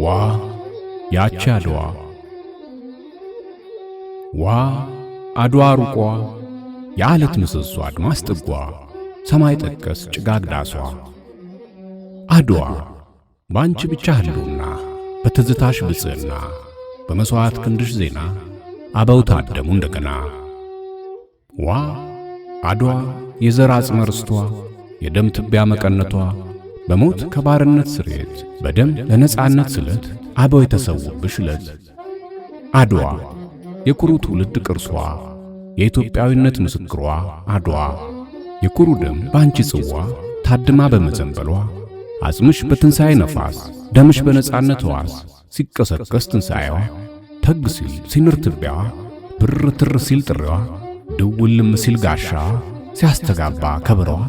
ዋ ያቺ አድዋ፣ ዋ አድዋ ሩቋ፣ የዓለት ምሰሶ አድማስ ጥጓ፣ ሰማይ ጠቀስ ጭጋግ ዳሷ። አድዋ ባንቺ ብቻ ህልውና፣ በትዝታሽ ብጽዕና፣ በመሥዋዕት ክንድሽ ዜና አበው ታደሙ እንደገና። ዋ አድዋ የዘር አጽመ ርስቷ፣ የደም ትቢያ መቀነቷ፣ በሞት ከባርነት ስርየት በደም ለነጻነት ስለት አበው የተሰዉብሽ ዕለት። አድዋ የኩሩ ትውልድ ቅርሷ፣ የኢትዮጵያዊነት ምስክሯ አድዋ፣ የኩሩ ደም ባንቺ ጽዋ ታድማ በመዘንበሏ፣ አጽምሽ በትንሣኤ ነፋስ ደምሽ በነጻነት ዋስ ሲቀሰቀስ ትንሣኤዋ፣ ተግ ሲል ሲንር ትቢያዋ፣ ብር ትር ሲል ጥሪዋ፣ ድውልም ሲል ጋሻ ሲያስተጋባ ከበሮዋ፣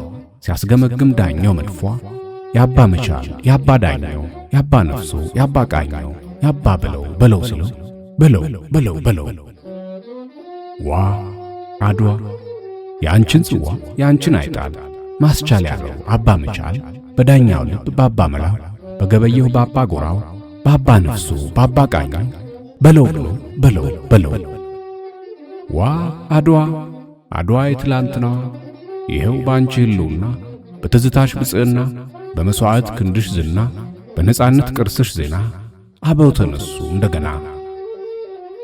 ሲያስገመግም ዳኘው መድፏ፣ ያባ መቻል ያባ ዳኘው ያባ ነፍሶ ያባ ቃኘው ያባ በለው በለው ሲለው በለው በለው በለው። ዋ አድዋ የአንቺን ጽዋ የአንቺን አይጣል ማስቻል ያለው አባ መቻል በዳኛው ልብ ባባ መላው በገበየሁ ባባ ጎራው ባባ ነፍሱ ባባ ቃኘው በለው በለው በለው በለው። ዋ አድዋ አድዋ የትላንትናዋ፣ ይኸው ባንቺ ህልውና በትዝታሽ ብጽዕና በመሥዋዕት ክንድሽ ዝና በነጻነት ቅርስሽ ዜና አበው ተነሱ እንደገና።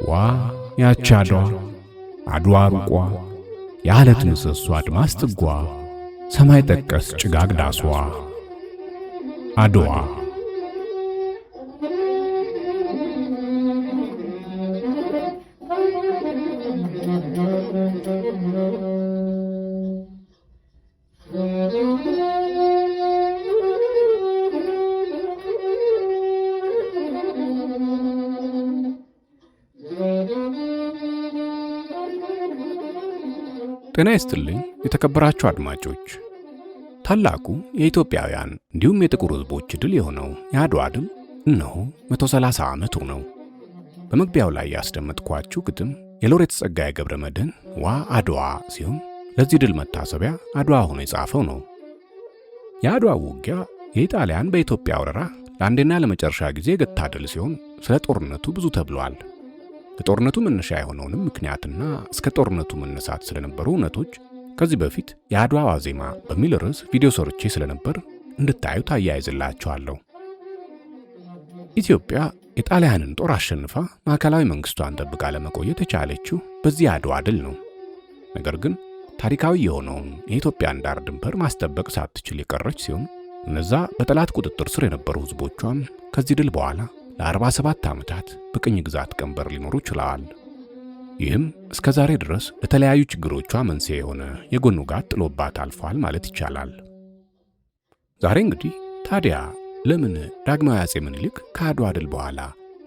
ዋ ያቺ አድዋ፣ አድዋ ሩቋ፣ የዓለት ምሰሶ አድማስ ጥጓ፣ ሰማይ ጠቀስ ጭጋግ ዳሷ አድዋ። ጤና ይስጥልኝ የተከበራችሁ አድማጮች። ታላቁ የኢትዮጵያውያን እንዲሁም የጥቁር ሕዝቦች ድል የሆነው የአድዋ ድል እነሆ 130 ዓመቱ ነው። በመግቢያው ላይ ያስደመጥኳችሁ ግጥም የሎሬት ጸጋዬ ገብረ መድኅን ዋ አድዋ ሲሆን ለዚህ ድል መታሰቢያ አድዋ ሆኖ የጻፈው ነው። የአድዋ ውጊያ የኢጣሊያን በኢትዮጵያ ወረራ ለአንዴና ለመጨረሻ ጊዜ የገታ ድል ሲሆን ስለ ጦርነቱ ብዙ ተብሏል። ለጦርነቱ መነሻ የሆነውንም ምክንያትና እስከ ጦርነቱ መነሳት ስለነበሩ እውነቶች ከዚህ በፊት የአድዋ ዋዜማ በሚል ርዕስ ቪዲዮ ሰርቼ ስለነበር እንድታዩት አያይዝላችኋለሁ። ኢትዮጵያ የጣሊያንን ጦር አሸንፋ ማዕከላዊ መንግስቷን ጠብቃ ለመቆየት የቻለችው በዚህ የአድዋ ድል ነው። ነገር ግን ታሪካዊ የሆነውን የኢትዮጵያን ዳር ድንበር ማስጠበቅ ሳትችል የቀረች ሲሆን እነዛ በጠላት ቁጥጥር ስር የነበሩ ሕዝቦቿም ከዚህ ድል በኋላ ለ47 ዓመታት በቅኝ ግዛት ቀንበር ሊኖሩ ችለዋል። ይህም እስከ ዛሬ ድረስ ለተለያዩ ችግሮቿ መንስኤ የሆነ የጎን ውጋት ጥሎባት አልፏል ማለት ይቻላል። ዛሬ እንግዲህ ታዲያ ለምን ዳግማዊ አፄ ምኒልክ ከአድዋ ድል በኋላ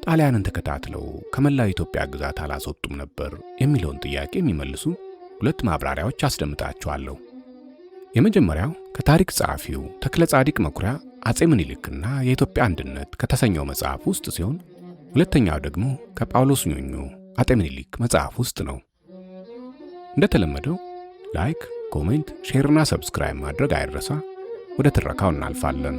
ጣሊያንን ተከታትለው ከመላው ኢትዮጵያ ግዛት አላስወጡም ነበር የሚለውን ጥያቄ የሚመልሱ ሁለት ማብራሪያዎች አስደምጣችኋለሁ። የመጀመሪያው ከታሪክ ጸሐፊው ተክለ ጻዲቅ መኩሪያ አፄ ምኒልክና የኢትዮጵያ አንድነት ከተሰኘው መጽሐፍ ውስጥ ሲሆን ሁለተኛው ደግሞ ከጳውሎስ ኞኞ አጤ ምኒልክ መጽሐፍ ውስጥ ነው። እንደተለመደው like፣ comment፣ share ና subscribe ማድረግ አይረሳ። ወደ ትረካው እናልፋለን።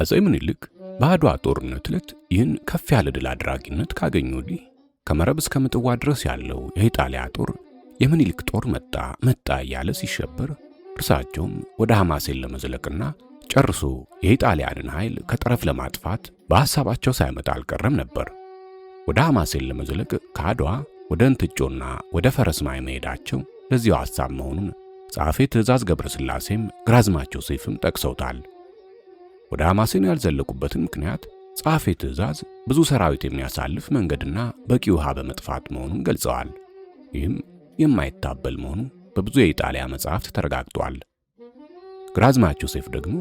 አፄ ምኒልክ በአድዋ ጦርነት ዕለት ይህን ከፍ ያለ ድል አድራጊነት ካገኙ ወዲህ ከመረብ እስከ ምጽዋ ድረስ ያለው የኢጣሊያ ጦር የምኒልክ ጦር መጣ መጣ እያለ ሲሸበር እርሳቸውም ወደ ሐማሴን ለመዝለቅና ጨርሶ የኢጣሊያንን ኃይል ከጠረፍ ለማጥፋት በሐሳባቸው ሳይመጣ አልቀረም ነበር። ወደ ሐማሴን ለመዝለቅ ከአድዋ ወደ እንትጮና ወደ ፈረስማይ መሄዳቸው ለዚሁ ሐሳብ መሆኑን ጸሐፌ ትእዛዝ ገብረስላሴም ግራዝማች ዮሴፍም ጠቅሰውታል። ወደ ሐማሴን ያልዘለቁበትን ምክንያት ጸሐፌ ትእዛዝ ብዙ ሰራዊት የሚያሳልፍ መንገድና በቂ ውሃ በመጥፋት መሆኑን ገልጸዋል። ይህም የማይታበል መሆኑ በብዙ የኢጣሊያ መጻሕፍት ተረጋግጧል። ግራዝማች ዮሴፍ ደግሞ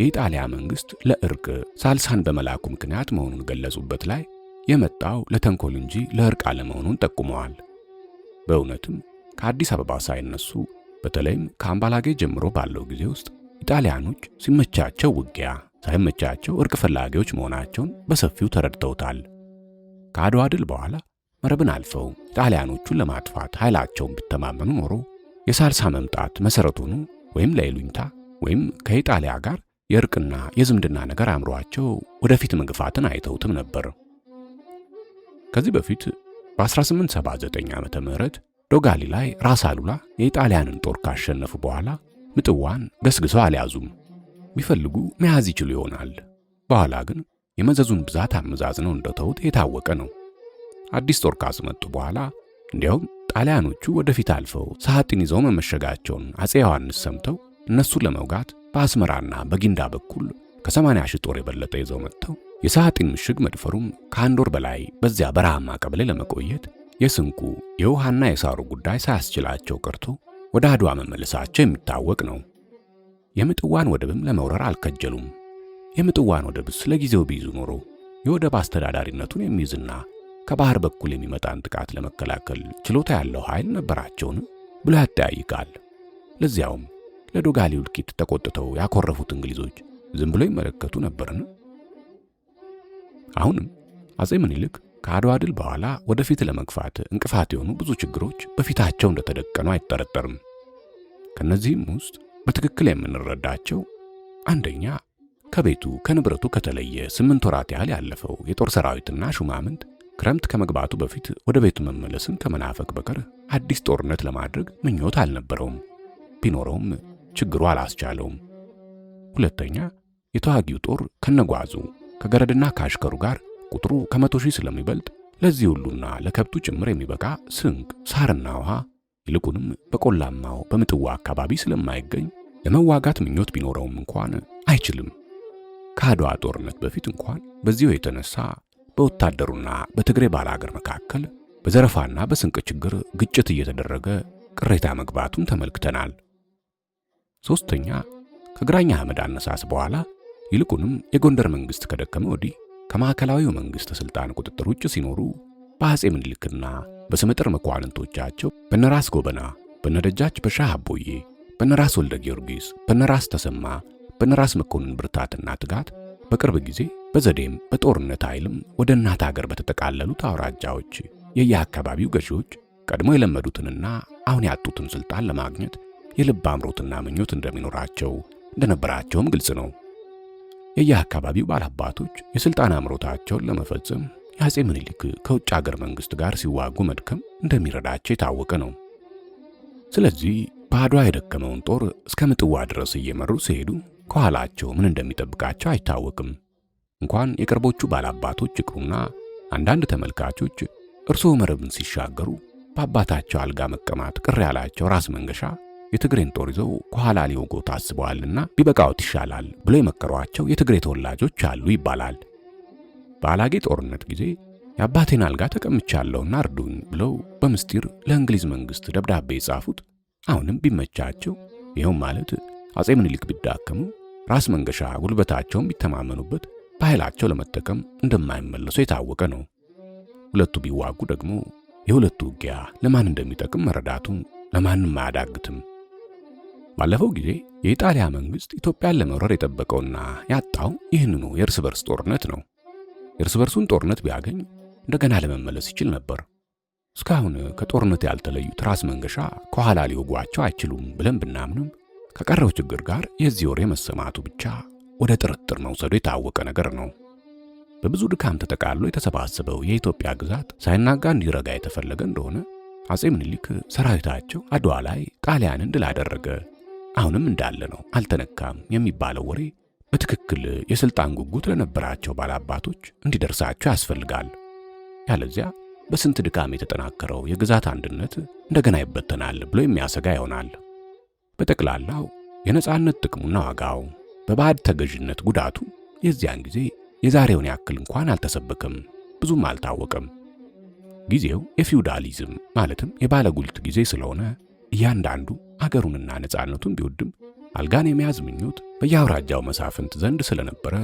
የኢጣሊያ መንግስት ለእርቅ ሳልሳን በመላኩ ምክንያት መሆኑን ገለጹበት ላይ የመጣው ለተንኮል እንጂ ለእርቅ አለመሆኑን ጠቁመዋል። በእውነትም ከአዲስ አበባ ሳይነሱ በተለይም ከአምባላጌ ጀምሮ ባለው ጊዜ ውስጥ ኢጣሊያኖች ሲመቻቸው ውጊያ፣ ሳይመቻቸው እርቅ ፈላጊዎች መሆናቸውን በሰፊው ተረድተውታል። ከአድዋ ድል በኋላ መረብን አልፈው ኢጣሊያኖቹን ለማጥፋት ኃይላቸውን ቢተማመኑ ኖሮ የሳልሳ መምጣት መሰረቱን ወይም ለይሉኝታ ወይም ከኢጣሊያ ጋር የእርቅና የዝምድና ነገር አምሯቸው ወደፊት መግፋትን አይተውትም ነበር። ከዚህ በፊት በ1879 ዓመተ ምህረት ዶጋሊ ላይ ራስ አሉላ የኢጣሊያንን ጦር ካሸነፉ በኋላ ምጥዋን ገስግሰው አልያዙም። ቢፈልጉ መያዝ ይችሉ ይሆናል። በኋላ ግን የመዘዙን ብዛት አመዛዝነው እንደተውት የታወቀ ነው። አዲስ ጦር ካስመጡ በኋላ እንዲያውም ጣሊያኖቹ ወደፊት አልፈው ሳጥን ይዘው መመሸጋቸውን አፄ ዮሐንስ ሰምተው እነሱን ለመውጋት በአስመራና በጊንዳ በኩል ከ80 ሺህ ጦር የበለጠ ይዘው መጥተው የሳጥን ምሽግ መድፈሩም ከአንድ ወር በላይ በዚያ በረሃማ ቀበሌ ለመቆየት የስንቁ የውሃና የሳሩ ጉዳይ ሳያስችላቸው ቀርቶ ወደ አድዋ መመለሳቸው የሚታወቅ ነው። የምጥዋን ወደብም ለመውረር አልከጀሉም። የምጥዋን ወደብስ ለጊዜው ቢይዙ ኖሮ የወደብ አስተዳዳሪነቱን የሚይዝና ከባህር በኩል የሚመጣን ጥቃት ለመከላከል ችሎታ ያለው ኃይል ነበራቸውን ብሎ ያጠያይቃል። ለዚያውም ለዶጋሊው እልቂት ተቆጥተው ያኮረፉት እንግሊዞች ዝም ብሎ ይመለከቱ ነበርን? አሁንም አፄ ምኒልክ ከአድዋ ድል በኋላ ወደፊት ለመግፋት እንቅፋት የሆኑ ብዙ ችግሮች በፊታቸው እንደተደቀኑ አይጠረጠርም። ከነዚህም ውስጥ በትክክል የምንረዳቸው አንደኛ፣ ከቤቱ ከንብረቱ ከተለየ 8 ወራት ያህል ያለፈው የጦር ሰራዊትና ሹማምንት ክረምት ከመግባቱ በፊት ወደ ቤቱ መመለስን ከመናፈቅ በቀር አዲስ ጦርነት ለማድረግ ምኞት አልነበረውም። ቢኖረውም ችግሩ አላስቻለውም። ሁለተኛ፣ የተዋጊው ጦር ከነጓዙ ከገረድና ከአሽከሩ ጋር ቁጥሩ ከ100,000 ስለሚበልጥ ለዚህ ሁሉና ለከብቱ ጭምር የሚበቃ ስንቅ፣ ሳርና ውሃ ይልቁንም በቆላማው በምጥዋ አካባቢ ስለማይገኝ ለመዋጋት ምኞት ቢኖረውም እንኳን አይችልም። ከአድዋ ጦርነት በፊት እንኳን በዚሁ የተነሳ በወታደሩና በትግሬ ባላገር መካከል በዘረፋና በስንቅ ችግር ግጭት እየተደረገ ቅሬታ መግባቱን ተመልክተናል። ሶስተኛ፣ ከግራኝ አህመድ አነሳስ በኋላ ይልቁንም የጎንደር መንግስት ከደከመ ወዲህ ከማዕከላዊው መንግስት ስልጣን ቁጥጥር ውጭ ሲኖሩ በአፄ ምኒልክና በስመጥር መኳንንቶቻቸው በነራስ ጎበና፣ በነደጃች በሻህ አቦዬ፣ በነራስ ወልደ ጊዮርጊስ፣ በነራስ ተሰማ፣ በነራስ መኮንን ብርታትና ትጋት በቅርብ ጊዜ በዘዴም በጦርነት ኃይልም ወደ እናት ሀገር በተጠቃለሉት አውራጃዎች የየአካባቢው ገዢዎች ቀድሞ የለመዱትንና አሁን ያጡትን ስልጣን ለማግኘት የልብ አምሮትና ምኞት እንደሚኖራቸው እንደነበራቸውም ግልጽ ነው። የየአካባቢው ባላባቶች የስልጣን አምሮታቸውን ለመፈጸም የአፄ ምኒልክ ከውጭ ሀገር መንግስት ጋር ሲዋጉ መድከም እንደሚረዳቸው የታወቀ ነው። ስለዚህ በአድዋ የደከመውን ጦር እስከ ምጥዋ ድረስ እየመሩ ሲሄዱ ከኋላቸው ምን እንደሚጠብቃቸው አይታወቅም። እንኳን የቅርቦቹ ባላባቶች ይቅሩና አንዳንድ ተመልካቾች እርስዎ መረብን ሲሻገሩ በአባታቸው አልጋ መቀማት ቅር ያላቸው ራስ መንገሻ የትግሬን ጦር ይዘው ከኋላ ሊወጉ ታስበዋልና ቢበቃዎት ይሻላል ብሎ የመከሯቸው የትግሬ ተወላጆች አሉ ይባላል። በአላጌ ጦርነት ጊዜ የአባቴን አልጋ ተቀምቻለሁና እርዱኝ ብለው በምስጢር ለእንግሊዝ መንግስት ደብዳቤ የጻፉት አሁንም ቢመቻቸው፣ ይኸውም ማለት አፄ ምኒልክ ቢዳከሙ ራስ መንገሻ ጉልበታቸውን ቢተማመኑበት በኃይላቸው ለመጠቀም እንደማይመለሱ የታወቀ ነው። ሁለቱ ቢዋጉ ደግሞ የሁለቱ ውጊያ ለማን እንደሚጠቅም መረዳቱ ለማንም አያዳግትም። ባለፈው ጊዜ የኢጣሊያ መንግስት ኢትዮጵያን ለመውረር የጠበቀውና ያጣው ይህንኑ የእርስ በርስ ጦርነት ነው። የእርስ በርሱን ጦርነት ቢያገኝ እንደገና ለመመለስ ይችል ነበር። እስካሁን ከጦርነት ያልተለዩት ራስ መንገሻ ከኋላ ሊወጓቸው አይችሉም ብለን ብናምንም ከቀረው ችግር ጋር የዚህ ወሬ መሰማቱ ብቻ ወደ ጥርጥር መውሰዱ የታወቀ ነገር ነው። በብዙ ድካም ተጠቃሎ የተሰባሰበው የኢትዮጵያ ግዛት ሳይናጋ እንዲረጋ የተፈለገ እንደሆነ አፄ ምኒልክ ሰራዊታቸው አድዋ ላይ ጣሊያንን ድል አደረገ፣ አሁንም እንዳለ ነው፣ አልተነካም የሚባለው ወሬ በትክክል የስልጣን ጉጉት ለነበራቸው ባላባቶች እንዲደርሳቸው ያስፈልጋል። ያለዚያ በስንት ድካም የተጠናከረው የግዛት አንድነት እንደገና ይበተናል ብሎ የሚያሰጋ ይሆናል። በጠቅላላው የነጻነት ጥቅሙና ዋጋው፣ በባዕድ ተገዥነት ጉዳቱ የዚያን ጊዜ የዛሬውን ያክል እንኳን አልተሰበከም፣ ብዙም አልታወቀም። ጊዜው የፊውዳሊዝም ማለትም የባለጉልት ጊዜ ስለሆነ እያንዳንዱ አገሩንና ነጻነቱን ቢወድም አልጋን የመያዝ ምኞት በየአውራጃው መሳፍንት ዘንድ ስለነበረ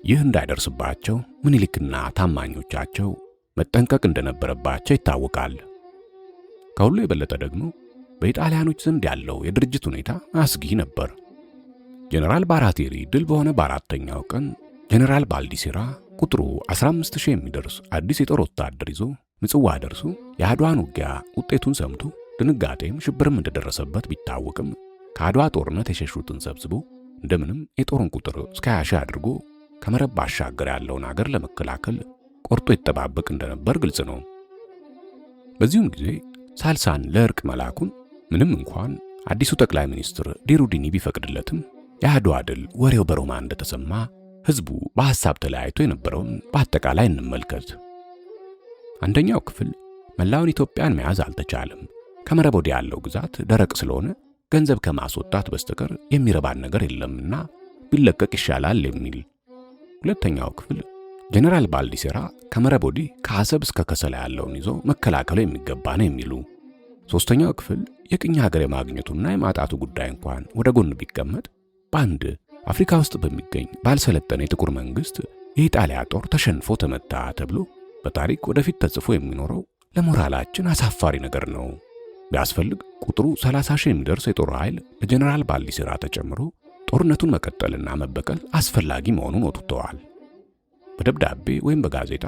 ይህ እንዳይደርስባቸው ምኒልክና ታማኞቻቸው መጠንቀቅ እንደነበረባቸው ይታወቃል። ከሁሉ የበለጠ ደግሞ በኢጣሊያኖች ዘንድ ያለው የድርጅት ሁኔታ አስጊ ነበር። ጀነራል ባራቴሪ ድል በሆነ በአራተኛው ቀን ጀነራል ባልዲሴራ ቁጥሩ 15,000 የሚደርስ አዲስ የጦር ወታደር ይዞ ምጽዋ ደርሶ የአድዋን ውጊያ ውጤቱን ሰምቶ ድንጋጤም ሽብርም እንደደረሰበት ቢታወቅም ከአድዋ ጦርነት የሸሹትን ሰብስቦ እንደምንም የጦሩን ቁጥር እስከ 20,000 አድርጎ ከመረብ ባሻገር ያለውን አገር ለመከላከል ቆርጦ ይጠባበቅ እንደነበር ግልጽ ነው። በዚሁም ጊዜ ሳልሳን ለእርቅ መላኩን ምንም እንኳን አዲሱ ጠቅላይ ሚኒስትር ዲሩዲኒ ቢፈቅድለትም የአድዋ ድል ወሬው በሮማ እንደተሰማ ህዝቡ በሐሳብ ተለያይቶ የነበረውን በአጠቃላይ እንመልከት። አንደኛው ክፍል መላውን ኢትዮጵያን መያዝ አልተቻለም፣ ከመረብ ወዲያ ያለው ግዛት ደረቅ ስለሆነ ገንዘብ ከማስወጣት በስተቀር የሚረባን ነገር የለምና ቢለቀቅ ይሻላል የሚል። ሁለተኛው ክፍል ጀነራል ባልዲሴራ ከመረብ ወዲህ ከአሰብ እስከ ከሰላ ያለውን ይዞ መከላከሉ የሚገባ ነው የሚሉ። ሶስተኛው ክፍል የቅኝ ሀገር የማግኘቱና የማጣቱ ጉዳይ እንኳን ወደ ጎን ቢቀመጥ በአንድ አፍሪካ ውስጥ በሚገኝ ባልሰለጠነ የጥቁር መንግስት የኢጣሊያ ጦር ተሸንፎ ተመታ ተብሎ በታሪክ ወደፊት ተጽፎ የሚኖረው ለሞራላችን አሳፋሪ ነገር ነው። ቢያስፈልግ ቁጥሩ 30 ሺህ የሚደርስ የጦር ኃይል ለጀነራል ባልዲሴራ ተጨምሮ ጦርነቱን መቀጠልና መበቀል አስፈላጊ መሆኑን ወጥተዋል። በደብዳቤ ወይም በጋዜጣ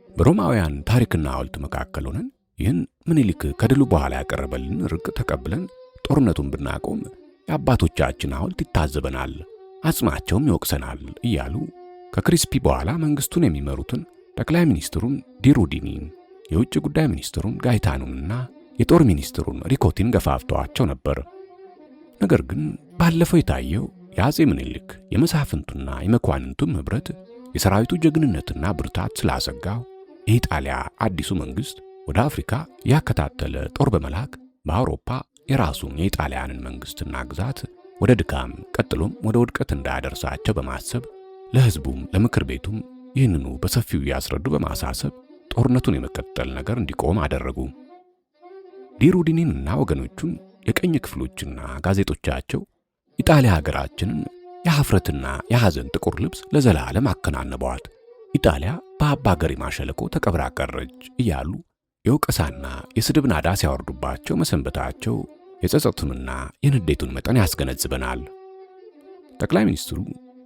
በሮማውያን ታሪክና ሐውልት መካከል ሆነን ይህን ምኒልክ ከድሉ በኋላ ያቀረበልን ርቅ ተቀብለን ጦርነቱን ብናቆም የአባቶቻችን ሐውልት ይታዘበናል፣ አጽማቸውም ይወቅሰናል እያሉ ከክሪስፒ በኋላ መንግስቱን የሚመሩትን ጠቅላይ ሚኒስትሩን ዲሩዲኒን፣ የውጭ ጉዳይ ሚኒስትሩን ጋይታኑንና የጦር ሚኒስትሩን ሪኮቲን ገፋፍተዋቸው ነበር። ነገር ግን ባለፈው የታየው የአጼ ምኒልክ የመሳፍንቱና የመኳንንቱም ኅብረት የሰራዊቱ ጀግንነትና ብርታት ስላሰጋው የኢጣሊያ አዲሱ መንግስት ወደ አፍሪካ ያከታተለ ጦር በመላክ በአውሮፓ የራሱን የኢጣሊያንን መንግስትና ግዛት ወደ ድካም ቀጥሎም ወደ ውድቀት እንዳያደርሳቸው በማሰብ ለሕዝቡም ለምክር ቤቱም ይህንኑ በሰፊው ያስረዱ በማሳሰብ ጦርነቱን የመቀጠል ነገር እንዲቆም አደረጉ። ዲሩዲኒንና ወገኖቹን የቀኝ ክፍሎችና ጋዜጦቻቸው ኢጣሊያ ሀገራችንን የሀፍረትና የሐዘን ጥቁር ልብስ ለዘላለም አከናነበዋት፣ ኢጣሊያ በአባ ገሪማ ሸለቆ ተቀብራ ቀረች እያሉ የወቀሳና የስድብ ናዳ ሲያወርዱባቸው መሰንበታቸው የጸጸቱንና የንዴቱን መጠን ያስገነዝበናል። ጠቅላይ ሚኒስትሩ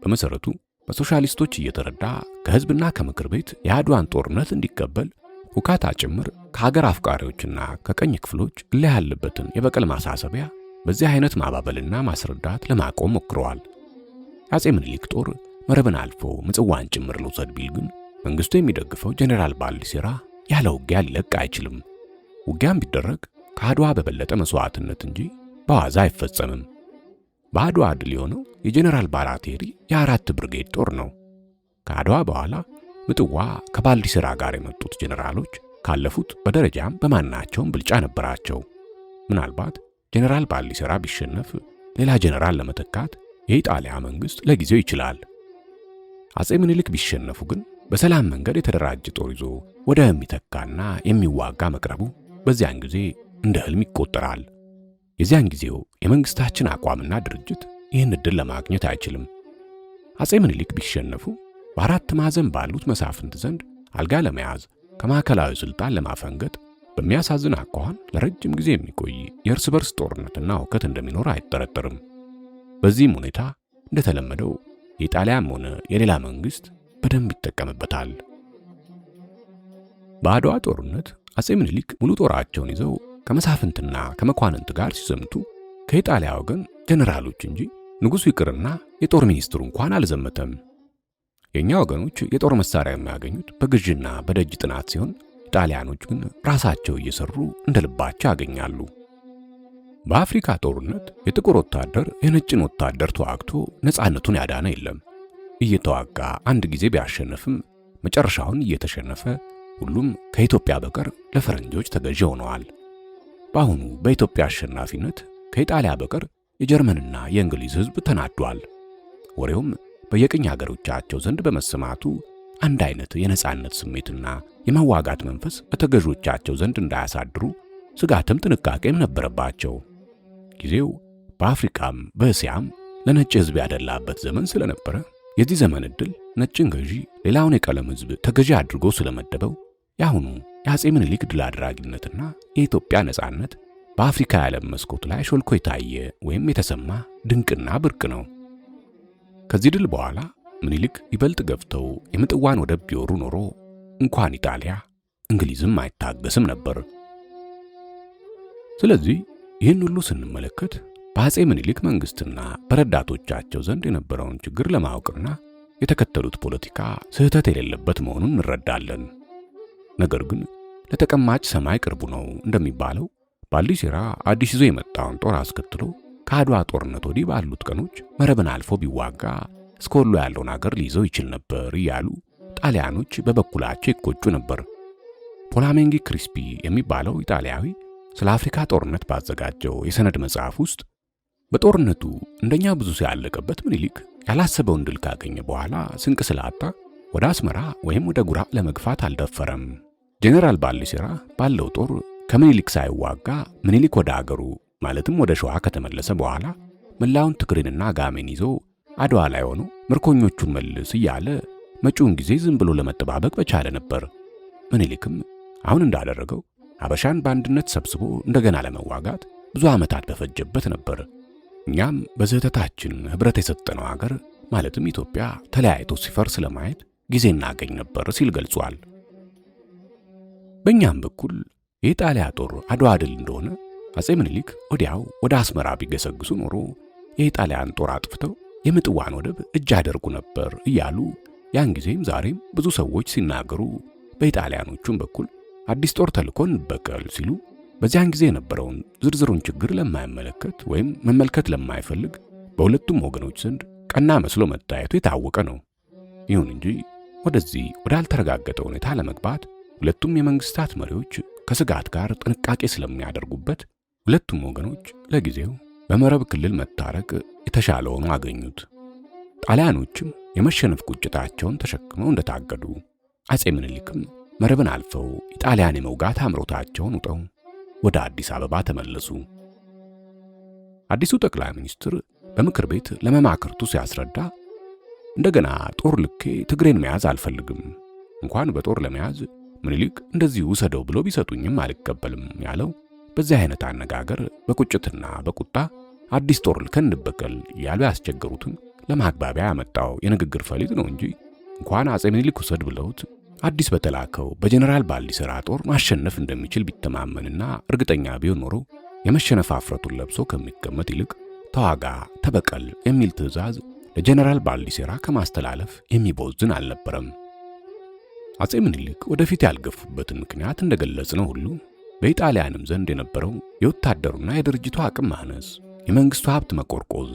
በመሰረቱ በሶሻሊስቶች እየተረዳ ከህዝብና ከምክር ቤት የአድዋን ጦርነት እንዲቀበል ሁካታ ጭምር ከሀገር አፍቃሪዎችና ከቀኝ ክፍሎች እልህ ያለበትን የበቀል ማሳሰቢያ በዚህ አይነት ማባበልና ማስረዳት ለማቆም ሞክረዋል። የአጼ ምኒልክ ጦር መረብን አልፎ ምጽዋን ጭምር ልውሰድ ቢል ግን መንግስቱ የሚደግፈው ጀኔራል ባልዲሴራ ያለ ውጊያ ሊለቅ አይችልም። ውጊያም ቢደረግ ከአድዋ በበለጠ መስዋዕትነት እንጂ በዋዛ አይፈጸምም። በአድዋ ድል የሆነው የጀኔራል ባራቴሪ የአራት ብርጌድ ጦር ነው። ከአድዋ በኋላ ምጽዋ ከባልዲሴራ ጋር የመጡት ጀኔራሎች ካለፉት በደረጃም በማናቸውም ብልጫ ነበራቸው። ምናልባት ጀኔራል ባልዲሴራ ቢሸነፍ ሌላ ጀኔራል ለመተካት የኢጣሊያ መንግስት ለጊዜው ይችላል። አጼ ምኒልክ ቢሸነፉ ግን በሰላም መንገድ የተደራጀ ጦር ይዞ ወደ የሚተካና የሚዋጋ መቅረቡ በዚያን ጊዜ እንደ ህልም ይቆጠራል። የዚያን ጊዜው የመንግስታችን አቋምና ድርጅት ይህን ዕድል ለማግኘት አይችልም። አጼ ምኒልክ ቢሸነፉ በአራት ማዕዘን ባሉት መሳፍንት ዘንድ አልጋ ለመያዝ ከማዕከላዊ ስልጣን ለማፈንገጥ በሚያሳዝን አኳኋን ለረጅም ጊዜ የሚቆይ የእርስ በርስ ጦርነትና ሁከት እንደሚኖር አይጠረጠርም። በዚህም ሁኔታ እንደተለመደው የኢጣሊያም ሆነ የሌላ መንግስት በደንብ ይጠቀምበታል። በአድዋ ጦርነት አጼ ምኒልክ ሙሉ ጦራቸውን ይዘው ከመሳፍንትና ከመኳንንት ጋር ሲዘምቱ ከኢጣሊያ ወገን ጀነራሎች እንጂ ንጉሱ ይቅርና የጦር ሚኒስትሩ እንኳን አልዘመተም። የኛ ወገኖች የጦር መሳሪያ የሚያገኙት በግዥና በደጅ ጥናት ሲሆን ጣሊያኖች ግን ራሳቸው እየሰሩ እንደልባቸው ያገኛሉ። በአፍሪካ ጦርነት የጥቁር ወታደር የነጭን ወታደር ተዋግቶ ነፃነቱን ያዳነ የለም። እየተዋጋ አንድ ጊዜ ቢያሸንፍም መጨረሻውን እየተሸነፈ ሁሉም ከኢትዮጵያ በቀር ለፈረንጆች ተገዢ ሆነዋል። በአሁኑ በኢትዮጵያ አሸናፊነት ከኢጣሊያ በቀር የጀርመንና የእንግሊዝ ሕዝብ ተናዷል። ወሬውም በየቅኝ ሀገሮቻቸው ዘንድ በመሰማቱ አንድ አይነት የነጻነት ስሜትና የመዋጋት መንፈስ በተገዦቻቸው ዘንድ እንዳያሳድሩ ስጋትም ጥንቃቄም ነበረባቸው። ጊዜው በአፍሪካም በእስያም ለነጭ ሕዝብ ያደላበት ዘመን ስለነበረ የዚህ ዘመን ዕድል ነጭን ገዢ ሌላውን የቀለም ሕዝብ ተገዢ አድርጎ ስለመደበው የአሁኑ የአጼ ምኒልክ ድል አድራጊነትና የኢትዮጵያ ነጻነት በአፍሪካ የዓለም መስኮት ላይ ሾልኮ የታየ ወይም የተሰማ ድንቅና ብርቅ ነው። ከዚህ ድል በኋላ ምኒልክ ይበልጥ ገፍተው የምጥዋን ወደብ ቢወሩ ኖሮ እንኳን ኢጣሊያ እንግሊዝም አይታገስም ነበር። ስለዚህ ይህን ሁሉ ስንመለከት በአጼ ምኒልክ መንግስትና በረዳቶቻቸው ዘንድ የነበረውን ችግር ለማወቅና የተከተሉት ፖለቲካ ስህተት የሌለበት መሆኑን እንረዳለን። ነገር ግን ለተቀማጭ ሰማይ ቅርቡ ነው እንደሚባለው ባልዲሴራ አዲስ ይዞ የመጣውን ጦር አስከትሎ ከአድዋ ጦርነት ወዲህ ባሉት ቀኖች መረብን አልፎ ቢዋጋ እስከ ወሎ ያለውን አገር ሊይዘው ይችል ነበር እያሉ ጣሊያኖች በበኩላቸው ይቆጩ ነበር። ፖላሜንጊ ክሪስፒ የሚባለው ኢጣሊያዊ ስለ አፍሪካ ጦርነት ባዘጋጀው የሰነድ መጽሐፍ ውስጥ በጦርነቱ እንደኛ ብዙ ሰው ያለቀበት ምኒልክ ያላሰበውን ድል ካገኘ በኋላ ስንቅ ስላጣ ወደ አስመራ ወይም ወደ ጉራ ለመግፋት አልደፈረም። ጄኔራል ባልዲሴራ ባለው ጦር ከምኒልክ ሳይዋጋ ምኒልክ ወደ አገሩ ማለትም ወደ ሸዋ ከተመለሰ በኋላ መላውን ትግሬንና ጋሜን ይዞ አድዋ ላይ ሆኖ ምርኮኞቹን መልስ እያለ መጪውን ጊዜ ዝም ብሎ ለመጠባበቅ በቻለ ነበር። ምኒልክም አሁን እንዳደረገው ሀበሻን በአንድነት ሰብስቦ እንደገና ለመዋጋት ብዙ ዓመታት በፈጀበት ነበር። እኛም በስህተታችን ኅብረት የሰጠነው አገር ማለትም ኢትዮጵያ ተለያይቶ ሲፈርስ ለማየት ጊዜ እናገኝ ነበር ሲል ገልጿል። በእኛም በኩል የኢጣሊያ ጦር አድዋ ድል እንደሆነ አጼ ምኒልክ ወዲያው ወደ አስመራ ቢገሰግሱ ኖሮ የኢጣሊያን ጦር አጥፍተው የምጥዋን ወደብ እጅ ያደርጉ ነበር እያሉ ያን ጊዜም ዛሬም ብዙ ሰዎች ሲናገሩ፣ በኢጣሊያኖቹም በኩል አዲስ ጦር ተልኮ እንበቀል ሲሉ በዚያን ጊዜ የነበረውን ዝርዝሩን ችግር ለማይመለከት ወይም መመልከት ለማይፈልግ በሁለቱም ወገኖች ዘንድ ቀና መስሎ መታየቱ የታወቀ ነው። ይሁን እንጂ ወደዚህ ወዳልተረጋገጠ ሁኔታ ለመግባት ሁለቱም የመንግስታት መሪዎች ከስጋት ጋር ጥንቃቄ ስለሚያደርጉበት ሁለቱም ወገኖች ለጊዜው በመረብ ክልል መታረቅ የተሻለ ሆኖ አገኙት። ጣሊያኖችም የመሸነፍ ቁጭታቸውን ተሸክመው እንደታገዱ፣ አጼ ምኒልክም መረብን አልፈው ኢጣሊያን የመውጋት አምሮታቸውን ውጠው ወደ አዲስ አበባ ተመለሱ። አዲሱ ጠቅላይ ሚኒስትር በምክር ቤት ለመማክርቱ ሲያስረዳ እንደገና ጦር ልኬ ትግሬን መያዝ አልፈልግም፣ እንኳን በጦር ለመያዝ ምኒልክ እንደዚህ ውሰደው ብሎ ቢሰጡኝም አልቀበልም ያለው በዚህ አይነት አነጋገር በቁጭትና በቁጣ አዲስ ጦር ልከን እንበቀል ያሉ ያስቸገሩትን ለማግባቢያ ያመጣው የንግግር ፈሊጥ ነው እንጂ እንኳን አጼ ምኒልክ ውሰድ ብለውት አዲስ በተላከው በጀነራል ባልዲሴራ ጦር ማሸነፍ እንደሚችል ቢተማመንና እርግጠኛ ቢሆን ኖሮ የመሸነፍ አፍረቱን ለብሶ ከሚቀመጥ ይልቅ ተዋጋ፣ ተበቀል የሚል ትዕዛዝ ለጀነራል ባልዲሴራ ከማስተላለፍ የሚቦዝን አልነበረም። አጼ ምኒልክ ወደፊት ያልገፉበትን ምክንያት እንደገለጽነው ሁሉ በኢጣሊያንም ዘንድ የነበረው የወታደሩና የድርጅቱ አቅም ማነስ፣ የመንግስቱ ሀብት መቆርቆዝ፣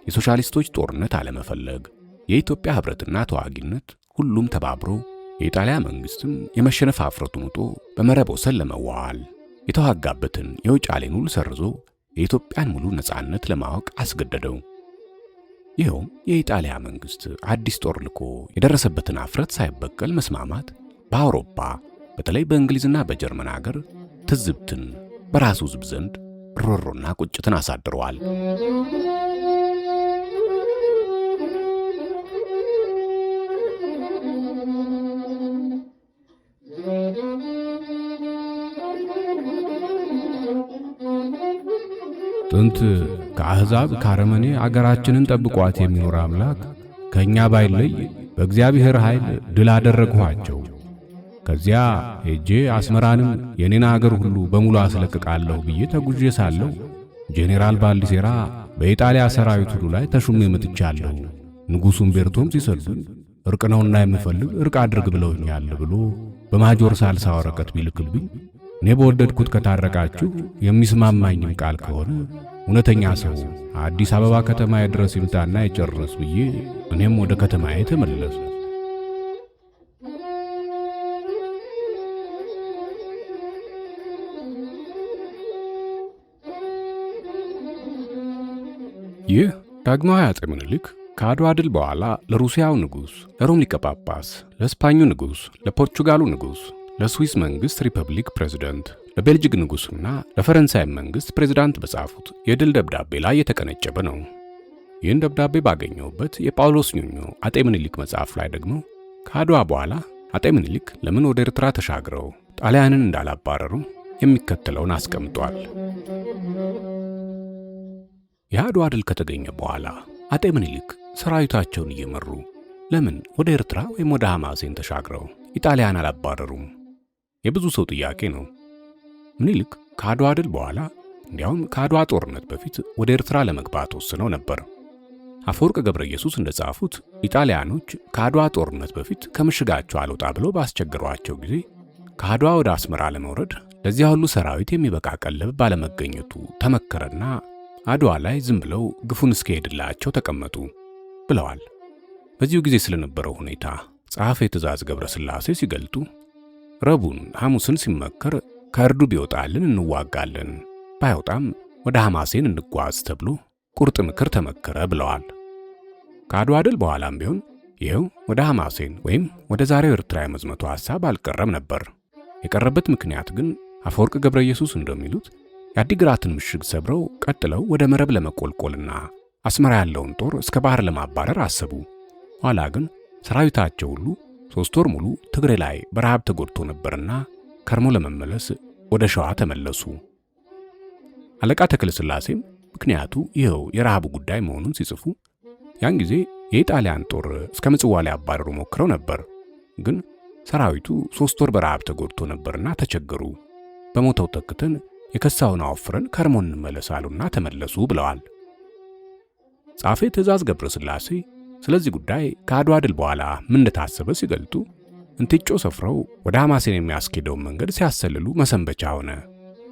የሶሻሊስቶች ጦርነት አለመፈለግ፣ የኢትዮጵያ ህብረትና ተዋጊነት ሁሉም ተባብሮ የኢጣሊያ መንግስትም የመሸነፍ አፍረቱን ውጦ በመረብ ወሰን ለመዋዋል የተዋጋበትን የውጫሌን ውል ሰርዞ የኢትዮጵያን ሙሉ ነጻነት ለማወቅ አስገደደው። ይኸውም የኢጣሊያ መንግስት አዲስ ጦር ልኮ የደረሰበትን አፍረት ሳይበቀል መስማማት በአውሮፓ በተለይ በእንግሊዝና በጀርመን አገር ትዝብትን በራሱ ሕዝብ ዘንድ ሮሮና ቁጭትን አሳድረዋል። ጥንት ከአሕዛብ ካረመኔ አገራችንን ጠብቋት የሚኖር አምላክ ከእኛ ባይለይ በእግዚአብሔር ኃይል ድል አደረግኋቸው። ከዚያ ሄጄ አስመራንም የኔን አገር ሁሉ በሙሉ አስለቅቃለሁ ብዬ ተጉዤ ሳለሁ ጄኔራል ባልዲሴራ በኢጣሊያ ሰራዊት ሁሉ ላይ ተሹሜ መጥቻለሁ፣ ንጉሡ ኡምቤርቶም ሲሰዱኝ እርቅ ነውና የምፈልግ እርቅ አድርግ ብለውኛል ብሎ በማጆር ሳልሳ ወረቀት ቢልክልኝ እኔ በወደድኩት ከታረቃችሁ የሚስማማኝም ቃል ከሆነ እውነተኛ ሰው አዲስ አበባ ከተማዬ ድረስ ይምጣና ይጨርስ ብዬ እኔም ወደ ከተማዬ ተመለስኩ። ይህ ዳግማዊ አጼ ምኒልክ ከአድዋ ድል በኋላ ለሩሲያው ንጉሥ፣ ለሮም ሊቀ ጳጳስ፣ ለስፓኙ ንጉሥ፣ ለፖርቹጋሉ ንጉሥ፣ ለስዊስ መንግሥት ሪፐብሊክ ፕሬዝዳንት፣ ለቤልጅግ ንጉሥና ለፈረንሳይ መንግሥት ፕሬዝዳንት በጻፉት የድል ደብዳቤ ላይ የተቀነጨበ ነው። ይህን ደብዳቤ ባገኘሁበት የጳውሎስ ኞኞ አጤ ምኒልክ መጽሐፍ ላይ ደግሞ ከአድዋ በኋላ አጤ ምኒልክ ለምን ወደ ኤርትራ ተሻግረው ጣሊያንን እንዳላባረሩ የሚከተለውን አስቀምጧል። የአድዋ ድል ከተገኘ በኋላ አጤ ምኒልክ ሰራዊታቸውን እየመሩ ለምን ወደ ኤርትራ ወይም ወደ ሐማሴን ተሻግረው ኢጣሊያን አላባረሩም? የብዙ ሰው ጥያቄ ነው። ምኒልክ ከአድዋ ድል በኋላ እንዲያውም ከአድዋ ጦርነት በፊት ወደ ኤርትራ ለመግባት ወስነው ነበር። አፈወርቅ ገብረ ኢየሱስ እንደጻፉት ኢጣሊያኖች ከአድዋ ጦርነት በፊት ከምሽጋቸው አልወጣ ብለው ባስቸገሯቸው ጊዜ ከአድዋ ወደ አስመራ ለመውረድ ለዚያ ሁሉ ሰራዊት የሚበቃ ቀለብ ባለመገኘቱ ተመከረና አድዋ ላይ ዝም ብለው ግፉን እስከሄድላቸው ተቀመጡ ብለዋል። በዚሁ ጊዜ ስለነበረው ሁኔታ ጸሐፌ ትእዛዝ ገብረ ሥላሴ ሲገልጡ ረቡን ሐሙስን ሲመከር ከእርዱ ቢወጣልን እንዋጋለን፣ ባይወጣም ወደ ሐማሴን እንጓዝ ተብሎ ቁርጥ ምክር ተመከረ ብለዋል። ከአድዋ ድል በኋላም ቢሆን ይኸው ወደ ሐማሴን ወይም ወደ ዛሬው ኤርትራ የመዝመቱ ሐሳብ አልቀረም ነበር። የቀረበት ምክንያት ግን አፈወርቅ ገብረ ኢየሱስ እንደሚሉት የአዲግራትን ምሽግ ሰብረው ቀጥለው ወደ መረብ ለመቆልቆልና አስመራ ያለውን ጦር እስከ ባህር ለማባረር አሰቡ። ኋላ ግን ሰራዊታቸው ሁሉ 3 ወር ሙሉ ትግሬ ላይ በረሃብ ተጎድቶ ነበርና ከርሞ ለመመለስ ወደ ሸዋ ተመለሱ። አለቃ ተክለ ሥላሴም ምክንያቱ ይኸው የረሃቡ ጉዳይ መሆኑን ሲጽፉ ያን ጊዜ የኢጣሊያን ጦር እስከ ምጽዋ ሊያባረሩ ሞክረው ነበር። ግን ሰራዊቱ 3 ወር በረሃብ ተጎድቶ ነበርና ተቸገሩ። በሞተው ተክተን የከሳውን አወፍረን ከርሞ እንመለሳሉና ተመለሱ ብለዋል። ጻፌ ትእዛዝ ገብረ ሥላሴ ስለዚህ ጉዳይ ከአድዋ ድል በኋላ ምን እንደታሰበ ሲገልጡ እንትጮ ሰፍረው ወደ ሐማሴን የሚያስኬደውን መንገድ ሲያሰልሉ መሰንበቻ ሆነ።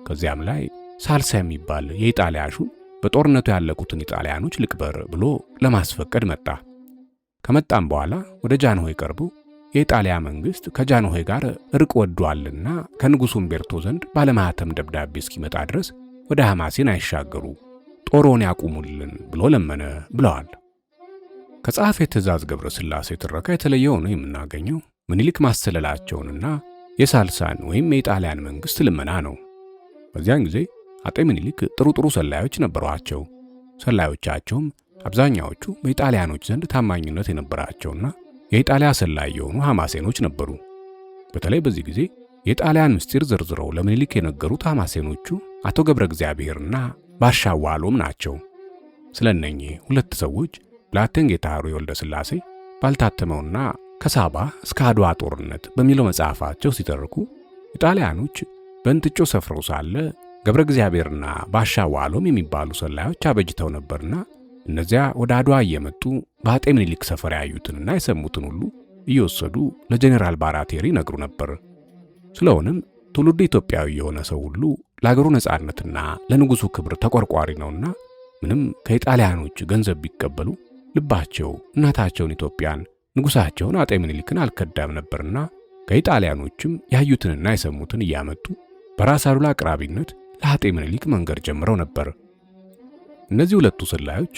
ከዚያም ላይ ሳልሳ የሚባል የኢጣሊያ ሹም በጦርነቱ ያለቁትን ኢጣሊያኖች ልቅበር ብሎ ለማስፈቀድ መጣ። ከመጣም በኋላ ወደ ጃንሆይ ቀርቦ የኢጣሊያ መንግስት ከጃንሆይ ጋር እርቅ ወዷልና ከንጉሱ ኡምቤርቶ ዘንድ ባለማህተም ደብዳቤ እስኪመጣ ድረስ ወደ ሐማሴን አይሻገሩ፣ ጦሮን ያቁሙልን ብሎ ለመነ ብለዋል። ከጸሐፌ ትእዛዝ ገብረ ሥላሴ ትረካ የተለየ ሆኖ የምናገኘው ምኒልክ ማሰለላቸውንና የሳልሳን ወይም የኢጣሊያን መንግስት ልመና ነው። በዚያን ጊዜ አጤ ምኒልክ ጥሩ ጥሩ ሰላዮች ነበሯቸው። ሰላዮቻቸውም አብዛኛዎቹ በኢጣሊያኖች ዘንድ ታማኝነት የነበራቸውና የኢጣሊያ ሰላይ የሆኑ ሐማሴኖች ነበሩ። በተለይ በዚህ ጊዜ የጣሊያን ምስጢር ዘርዝረው ለምኒልክ የነገሩት ሐማሴኖቹ አቶ ገብረ እግዚአብሔርና ባሻ ዋሎም ናቸው። ስለነኚህ ሁለት ሰዎች ብላቴን ጌታ ኅሩይ ወልደ ሥላሴ ባልታተመውና ከሳባ እስከ አድዋ ጦርነት በሚለው መጽሐፋቸው ሲተርኩ ኢጣሊያኖች በእንትጮ ሰፍረው ሳለ ገብረ እግዚአብሔርና ባሻ ዋሎም የሚባሉ ሰላዮች አበጅተው ነበርና እነዚያ ወደ አድዋ እየመጡ በአጤ ምኒልክ ሰፈር ያዩትንና የሰሙትን ሁሉ እየወሰዱ ለጀኔራል ባራቴሪ ይነግሩ ነበር። ስለሆነም ትውልዱ ኢትዮጵያዊ የሆነ ሰው ሁሉ ለአገሩ ነጻነትና ለንጉሱ ክብር ተቆርቋሪ ነውና ምንም ከኢጣሊያኖች ገንዘብ ቢቀበሉ ልባቸው እናታቸውን ኢትዮጵያን ንጉሳቸውን አጤ ምኒልክን አልከዳም ነበርና ከኢጣሊያኖችም ያዩትንና የሰሙትን እያመጡ በራስ አሉላ አቅራቢነት ለአጤ ምኒልክ መንገር ጀምረው ነበር። እነዚህ ሁለቱ ሰላዮች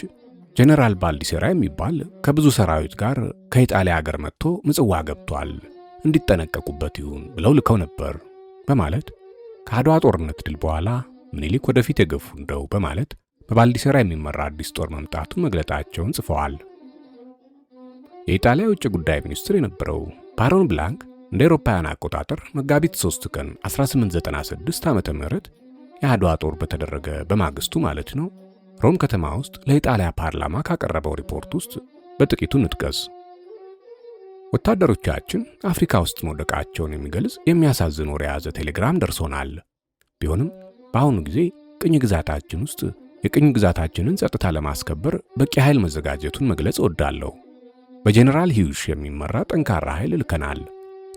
ጀነራል ባልዲሴራ የሚባል ከብዙ ሰራዊት ጋር ከኢጣሊያ ሀገር መጥቶ ምጽዋ ገብቷል፣ እንዲጠነቀቁበት ይሁን ብለው ልከው ነበር በማለት ከአድዋ ጦርነት ድል በኋላ ምኒልክ ወደፊት የገፉ እንደው በማለት በባልዲሴራ የሚመራ አዲስ ጦር መምጣቱን መግለጣቸውን ጽፈዋል። የኢጣሊያ የውጭ ጉዳይ ሚኒስትር የነበረው ባሮን ብላንክ እንደ አውሮፓውያን አቆጣጠር መጋቢት 3 ቀን 1896 ዓመተ ምህረት የአድዋ ጦር በተደረገ በማግስቱ ማለት ነው፣ ሮም ከተማ ውስጥ ለኢጣሊያ ፓርላማ ካቀረበው ሪፖርት ውስጥ በጥቂቱ እንጥቀስ። ወታደሮቻችን አፍሪካ ውስጥ መውደቃቸውን የሚገልጽ የሚያሳዝን ወሬ የያዘ ቴሌግራም ደርሶናል። ቢሆንም በአሁኑ ጊዜ ቅኝ ግዛታችን ውስጥ የቅኝ ግዛታችንን ጸጥታ ለማስከበር በቂ ኃይል መዘጋጀቱን መግለጽ እወዳለሁ። በጀነራል ሂዩሽ የሚመራ ጠንካራ ኃይል ልከናል።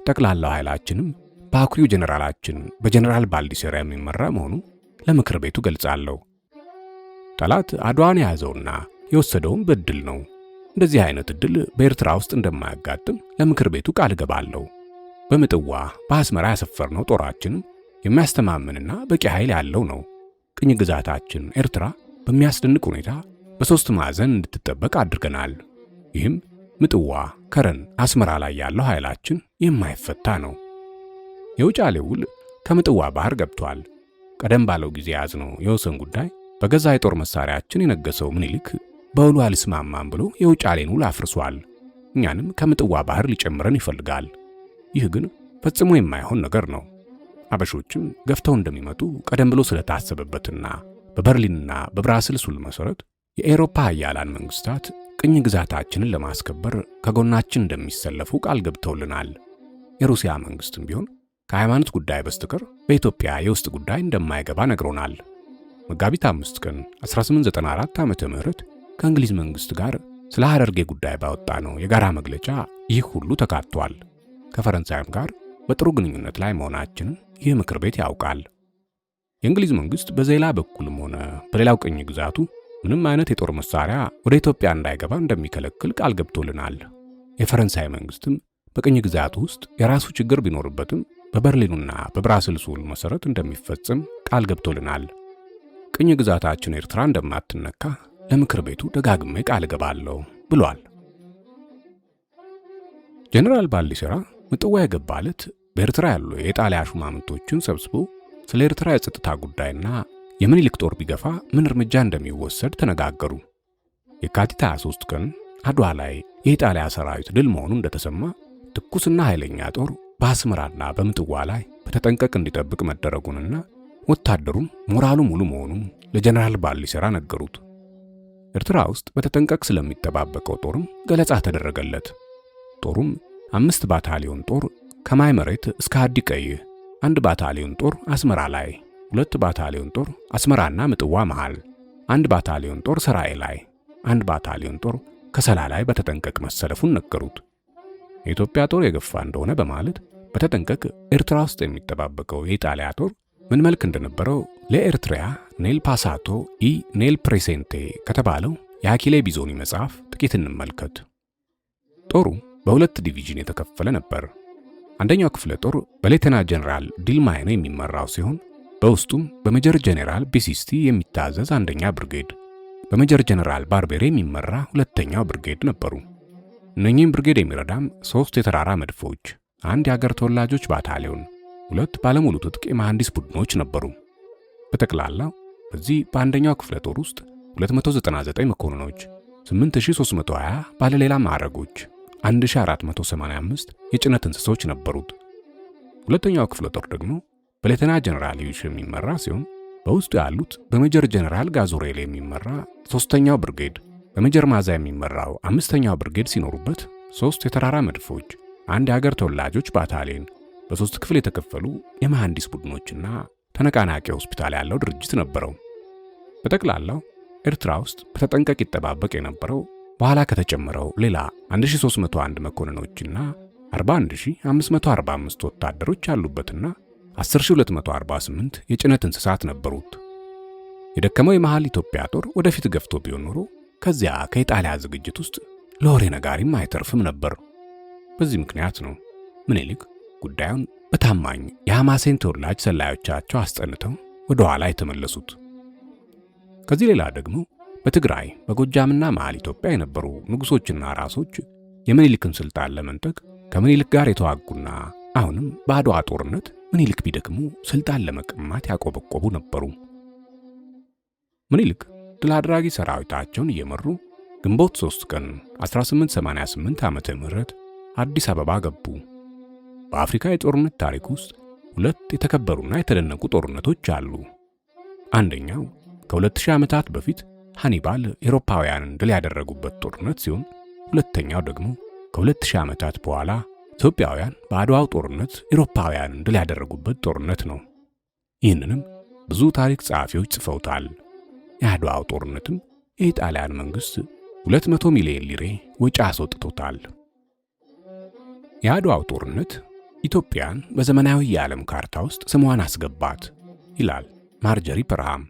ጠቅላላው ኃይላችንም በአኩሪው ጀነራላችን በጀነራል ባልዲሴራ የሚመራ መሆኑ ለምክር ቤቱ ገልጻለሁ። ጠላት አድዋን የያዘውና የወሰደውም በእድል ነው። እንደዚህ አይነት እድል በኤርትራ ውስጥ እንደማያጋጥም ለምክር ቤቱ ቃል እገባለሁ። በምጥዋ በአስመራ ያሰፈርነው ጦራችንም የሚያስተማምንና በቂ ኃይል ያለው ነው። ቅኝ ግዛታችን ኤርትራ በሚያስደንቅ ሁኔታ በ3 ማዕዘን እንድትጠበቅ አድርገናል። ይህም ምጥዋ፣ ከረን፣ አስመራ ላይ ያለው ኃይላችን የማይፈታ ነው። የውጫሌ ውል ከምጥዋ ባህር ገብቷል። ቀደም ባለው ጊዜ የያዝነው የወሰን ጉዳይ በገዛ የጦር መሳሪያችን የነገሰው ምኒልክ በውሉ አልስማማም ብሎ የውጫሌን ውል አፍርሷል። እኛንም ከምጥዋ ባህር ሊጨምረን ይፈልጋል። ይህ ግን ፈጽሞ የማይሆን ነገር ነው። አበሾችም ገፍተው እንደሚመጡ ቀደም ብሎ ስለታሰበበትና በበርሊንና በብራስልስ ውል መሰረት የአውሮፓ ኃያላን መንግስታት ቅኝ ግዛታችንን ለማስከበር ከጎናችን እንደሚሰለፉ ቃል ገብተውልናል። የሩሲያ መንግስትም ቢሆን ከሃይማኖት ጉዳይ በስተቀር በኢትዮጵያ የውስጥ ጉዳይ እንደማይገባ ነግሮናል። መጋቢት 5 ቀን 1894 ዓመተ ምህረት ከእንግሊዝ መንግስት ጋር ስለ ሐረርጌ ጉዳይ ባወጣነው የጋራ መግለጫ ይህ ሁሉ ተካቷል። ከፈረንሳይም ጋር በጥሩ ግንኙነት ላይ መሆናችንን ይህ ምክር ቤት ያውቃል። የእንግሊዝ መንግስት በዜላ በኩልም ሆነ በሌላው ቅኝ ግዛቱ ምንም አይነት የጦር መሳሪያ ወደ ኢትዮጵያ እንዳይገባ እንደሚከለክል ቃል ገብቶልናል። የፈረንሳይ መንግስትም በቅኝ ግዛቱ ውስጥ የራሱ ችግር ቢኖርበትም በበርሊኑና በብራስልሱ ውል መሰረት እንደሚፈጽም ቃል ገብቶልናል። ቅኝ ግዛታችን ኤርትራ እንደማትነካ ለምክር ቤቱ ደጋግሜ ቃል እገባለሁ ብሏል። ጀነራል ባሊሴራ ምጽዋ የገባ ዕለት በኤርትራ ያሉ የኢጣሊያ ሹማምንቶችን ሰብስቦ ስለ ኤርትራ የጸጥታ ጉዳይና የምኒልክ ጦር ቢገፋ ምን እርምጃ እንደሚወሰድ ተነጋገሩ። የካቲት 23 ቀን አድዋ ላይ የኢጣሊያ ሰራዊት ድል መሆኑ እንደተሰማ ትኩስና ኃይለኛ ጦር በአስመራና በምጽዋ ላይ በተጠንቀቅ እንዲጠብቅ መደረጉንና ወታደሩም ሞራሉ ሙሉ መሆኑን ለጀነራል ባሊሴራ ነገሩት። ኤርትራ ውስጥ በተጠንቀቅ ስለሚጠባበቀው ጦርም ገለጻ ተደረገለት። ጦሩም 5 ባታሊዮን ጦር ከማይ መሬት እስከ አዲ ቀይህ፣ 1 ባታሊዮን ጦር አስመራ ላይ፣ 2 ባታሊዮን ጦር አስመራና ምጽዋ መሃል፣ 1 ባታሊዮን ጦር ሰራኤ ላይ፣ 1 ባታሊዮን ጦር ከሰላ ላይ በተጠንቀቅ መሰለፉን ነገሩት። የኢትዮጵያ ጦር የገፋ እንደሆነ በማለት በተጠንቀቅ ኤርትራ ውስጥ የሚጠባበቀው የኢጣሊያ ጦር ምን መልክ እንደነበረው ለኤርትሪያ nel passato e nel presente ከተባለው የአኪሌ ቢዞኒ መጽሐፍ ጥቂት እንመልከት። ጦሩ በሁለት ዲቪዥን የተከፈለ ነበር። አንደኛው ክፍለ ጦር በሌተና ጀነራል ዲልማይኖ የሚመራው ሲሆን በውስጡም በሜጀር ጀነራል ቢሲስቲ የሚታዘዝ አንደኛ ብርጌድ፣ በሜጀር ጀነራል ባርቤሬ የሚመራ ሁለተኛው ብርጌድ ነበሩ። እነኚህም ብርጌድ የሚረዳም 3 የተራራ መድፎች፣ አንድ የሀገር ተወላጆች ባታሊዮን፣ 2 ባለሙሉ ትጥቅ የመሐንዲስ ቡድኖች ነበሩ። በጠቅላላው በዚህ በአንደኛው ክፍለ ጦር ውስጥ 299 መኮንኖች፣ 8320 ባለሌላ ማዕረጎች፣ 1485 የጭነት እንስሶች ነበሩት። ሁለተኛው ክፍለ ጦር ደግሞ በሌተና ጀነራል ዩሽ የሚመራ ሲሆን በውስጡ ያሉት በሜጀር ጀነራል ጋዞሬል የሚመራ ሶስተኛው ብርጌድ፣ በሜጀር ማዛ የሚመራው አምስተኛው ብርጌድ ሲኖሩበት 3 የተራራ መድፎች፣ አንድ የሀገር ተወላጆች ባታሊዮን፣ በ3 ክፍል የተከፈሉ የመሐንዲስ ቡድኖችና ተነቃናቂ ሆስፒታል ያለው ድርጅት ነበረው። በጠቅላላው ኤርትራ ውስጥ በተጠንቀቅ ይጠባበቅ የነበረው በኋላ ከተጨመረው ሌላ 1301 መኮንኖችና 41545 ወታደሮች ያሉበትና 10248 የጭነት እንስሳት ነበሩት። የደከመው የመሃል ኢትዮጵያ ጦር ወደፊት ገፍቶ ቢሆን ኖሮ ከዚያ ከኢጣሊያ ዝግጅት ውስጥ ለወሬ ነጋሪም አይተርፍም ነበር። በዚህ ምክንያት ነው ምኒልክ ጉዳዩን በታማኝ የሐማሴን ተወላጅ ሰላዮቻቸው አስጠንተው ወደ ኋላ የተመለሱት። ከዚህ ሌላ ደግሞ በትግራይ በጎጃምና መሃል ኢትዮጵያ የነበሩ ንጉሶችና ራሶች የምኒልክን ስልጣን ለመንጠቅ ከምኒልክ ጋር የተዋጉና አሁንም በአድዋ ጦርነት ምኒልክ ቢደክሙ ስልጣን ለመቀማት ያቆበቆቡ ነበሩ። ምኒልክ ድል አድራጊ ሰራዊታቸውን እየመሩ ግንቦት 3 ቀን 1888 ዓመተ ምህረት አዲስ አበባ ገቡ። በአፍሪካ የጦርነት ታሪክ ውስጥ ሁለት የተከበሩና የተደነቁ ጦርነቶች አሉ። አንደኛው ከ2000 ዓመታት በፊት ሃኒባል ኤሮፓውያንን ድል ያደረጉበት ጦርነት ሲሆን፣ ሁለተኛው ደግሞ ከ2000 ዓመታት በኋላ ኢትዮጵያውያን በአድዋው ጦርነት ኤሮፓውያንን ድል ያደረጉበት ጦርነት ነው። ይህንንም ብዙ ታሪክ ጸሐፊዎች ጽፈውታል። የአድዋው ጦርነትም የኢጣሊያን መንግስት 200 ሚሊዮን ሊሬ ወጪ አስወጥቶታል። የአድዋው ጦርነት ኢትዮጵያን በዘመናዊ የዓለም ካርታ ውስጥ ስሟን አስገባት ይላል ማርጀሪ ፐርሃም።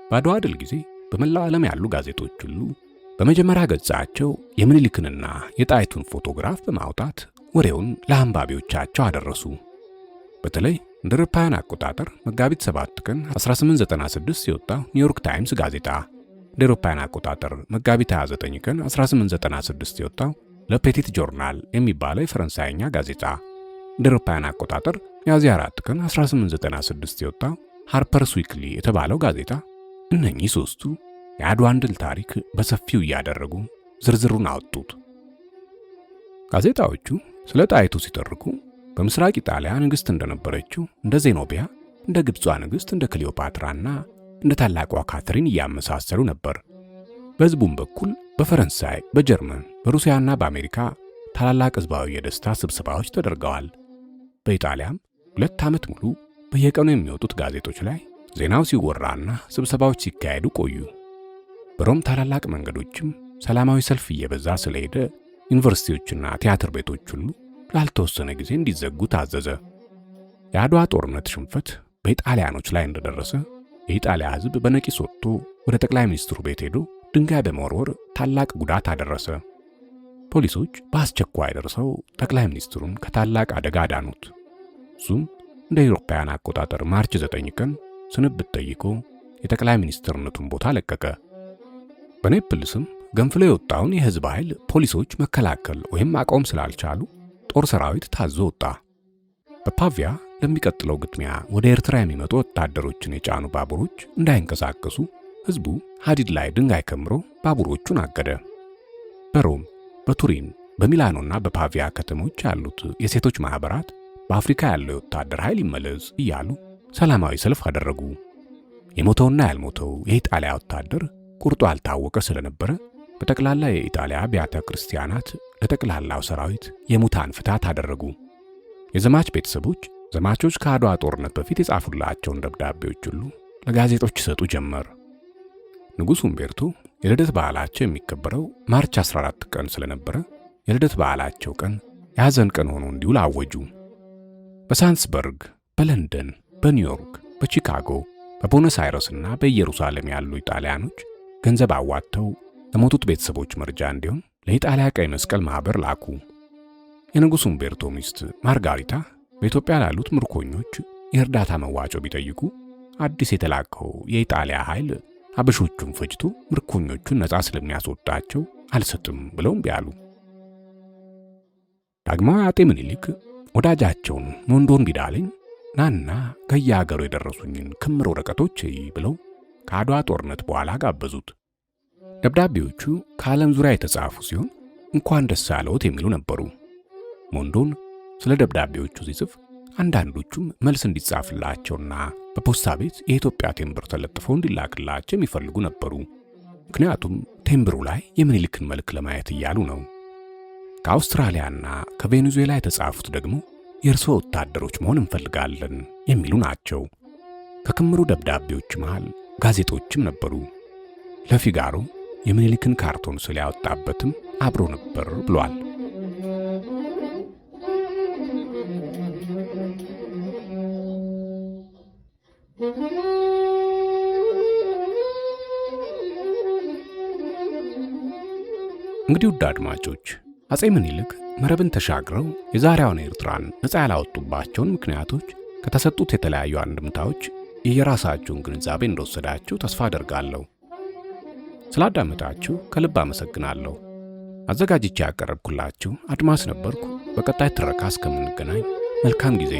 በአድዋ ድል ጊዜ በመላው ዓለም ያሉ ጋዜጦች ሁሉ በመጀመሪያ ገጻቸው የምኒልክንና የጣይቱን ፎቶግራፍ በማውጣት ወሬውን ለአንባቢዎቻቸው አደረሱ። በተለይ እንደ አውሮፓውያን አቆጣጠር መጋቢት 7 ቀን 1896 የወጣው ኒውዮርክ ታይምስ ጋዜጣ፣ እንደ አውሮፓውያን አቆጣጠር መጋቢት 29 ቀን 1896 የወጣው ለፔቲት ጆርናል የሚባለው የፈረንሳይኛ ጋዜጣ፣ እንደ አውሮፓውያን አቆጣጠር ሚያዝያ 4 ቀን 1896 የወጣው ሃርፐርስ ዊክሊ የተባለው ጋዜጣ፣ እነኚህ ሶስቱ የአድዋን ድል ታሪክ በሰፊው እያደረጉ ዝርዝሩን አወጡት። ጋዜጣዎቹ ስለ ጣይቱ ሲተርኩ በምስራቅ ኢጣሊያ ንግሥት እንደነበረችው እንደ ዜኖቢያ፣ እንደ ግብጿ ንግሥት እንደ ክሊዮፓትራና እንደ ታላቋ ካትሪን እያመሳሰሉ ነበር። በሕዝቡም በኩል በፈረንሳይ፣ በጀርመን፣ በሩሲያና በአሜሪካ ታላላቅ ሕዝባዊ የደስታ ስብሰባዎች ተደርገዋል። በኢጣሊያም 2 ዓመት ሙሉ በየቀኑ የሚወጡት ጋዜጦች ላይ ዜናው ሲወራና ስብሰባዎች ሲካሄዱ ቆዩ። በሮም ታላላቅ መንገዶችም ሰላማዊ ሰልፍ እየበዛ ስለሄደ ዩኒቨርሲቲዎችና ቲያትር ቤቶች ሁሉ ላልተወሰነ ጊዜ እንዲዘጉ ታዘዘ። የአድዋ ጦርነት ሽንፈት በኢጣሊያኖች ላይ እንደደረሰ የኢጣሊያ ሕዝብ በነቂስ ወጥቶ ወደ ጠቅላይ ሚኒስትሩ ቤት ሄዶ ድንጋይ በመወርወር ታላቅ ጉዳት አደረሰ። ፖሊሶች በአስቸኳይ ደርሰው ጠቅላይ ሚኒስትሩን ከታላቅ አደጋ አዳኑት። እሱም እንደ አውሮፓውያን አቆጣጠር ማርች 9 ቀን ስንብት ጠይቆ የጠቅላይ ሚኒስትርነቱን ቦታ ለቀቀ። በኔፕልስም ገንፍሎ የወጣውን የሕዝብ ኃይል ፖሊሶች መከላከል ወይም ማቆም ስላልቻሉ ጦር ሰራዊት ታዞ ወጣ። በፓቪያ ለሚቀጥለው ግጥሚያ ወደ ኤርትራ የሚመጡ ወታደሮችን የጫኑ ባቡሮች እንዳይንቀሳቀሱ ሕዝቡ ሐዲድ ላይ ድንጋይ ከምሮ ባቡሮቹን አገደ። በሮም፣ በቱሪን፣ በሚላኖና በፓቪያ ከተሞች ያሉት የሴቶች ማህበራት በአፍሪካ ያለው የወታደር ኃይል ይመለስ እያሉ ሰላማዊ ሰልፍ አደረጉ። የሞተውና ያልሞተው የኢጣሊያ ወታደር ቁርጡ ያልታወቀ ስለነበረ በጠቅላላ የኢጣሊያ አብያተ ክርስቲያናት ለጠቅላላው ሰራዊት የሙታን ፍታት አደረጉ። የዘማች ቤተሰቦች ዘማቾች ከአድዋ ጦርነት በፊት የጻፉላቸውን ደብዳቤዎች ሁሉ ለጋዜጦች ይሰጡ ጀመር። ንጉሡ ኡምቤርቶ የልደት በዓላቸው የሚከበረው ማርች 14 ቀን ስለነበረ የልደት በዓላቸው ቀን የሐዘን ቀን ሆኖ እንዲውል አወጁ። በሳንስበርግ፣ በለንደን፣ በኒውዮርክ፣ በቺካጎ፣ በቦነስ አይረስና በኢየሩሳሌም ያሉ ኢጣሊያኖች ገንዘብ አዋጥተው ለሞቱት ቤተሰቦች መርጃ እንዲሆን ለኢጣሊያ ቀይ መስቀል ማህበር ላኩ። የንጉሡ ኡምቤርቶ ሚስት ማርጋሪታ በኢትዮጵያ ላሉት ምርኮኞች የእርዳታ መዋጮ ቢጠይቁ አዲስ የተላከው የኢጣሊያ ኃይል አበሾቹን ፈጅቶ ምርኮኞቹን ነፃ ስለሚያስወጣቸው አልሰጥም ብለው እምቢ አሉ። ዳግማዊ አጤ ምኒልክ ወዳጃቸውን ሞንዶን ቢዳለኝ ናና ከየሀገሩ የደረሱኝን ክምር ወረቀቶች ብለው ከአድዋ ጦርነት በኋላ ጋበዙት። ደብዳቤዎቹ ከዓለም ዙሪያ የተጻፉ ሲሆን እንኳን ደስ አለዎት የሚሉ ነበሩ። ሞንዶን ስለ ደብዳቤዎቹ ሲጽፍ አንዳንዶቹም መልስ እንዲጻፍላቸውና በፖስታ ቤት የኢትዮጵያ ቴምብር ተለጥፎ እንዲላክላቸው የሚፈልጉ ነበሩ። ምክንያቱም ቴምብሩ ላይ የምኒልክን መልክ ለማየት እያሉ ነው። ከአውስትራሊያና ከቬኔዙዌላ የተጻፉት ደግሞ የእርስዎ ወታደሮች መሆን እንፈልጋለን የሚሉ ናቸው። ከክምሩ ደብዳቤዎች መሃል ጋዜጦችም ነበሩ። ለፊጋሮ የምኒልክን ካርቶን ስዕል ያወጣበትም አብሮ ነበር ብሏል። እንግዲህ ውድ አድማጮች አፄ ምኒልክ መረብን ተሻግረው የዛሬዋን ኤርትራን ነፃ ያላወጡባቸውን ምክንያቶች ከተሰጡት የተለያዩ አንድምታዎች የየራሳችሁን ግንዛቤ እንደወሰዳችሁ ተስፋ አደርጋለሁ። ስላዳመጣችሁ ከልብ አመሰግናለሁ። አዘጋጅቼ ያቀረብኩላችሁ አድማስ ነበርኩ። በቀጣይ ትረካ እስከምንገናኝ መልካም ጊዜ።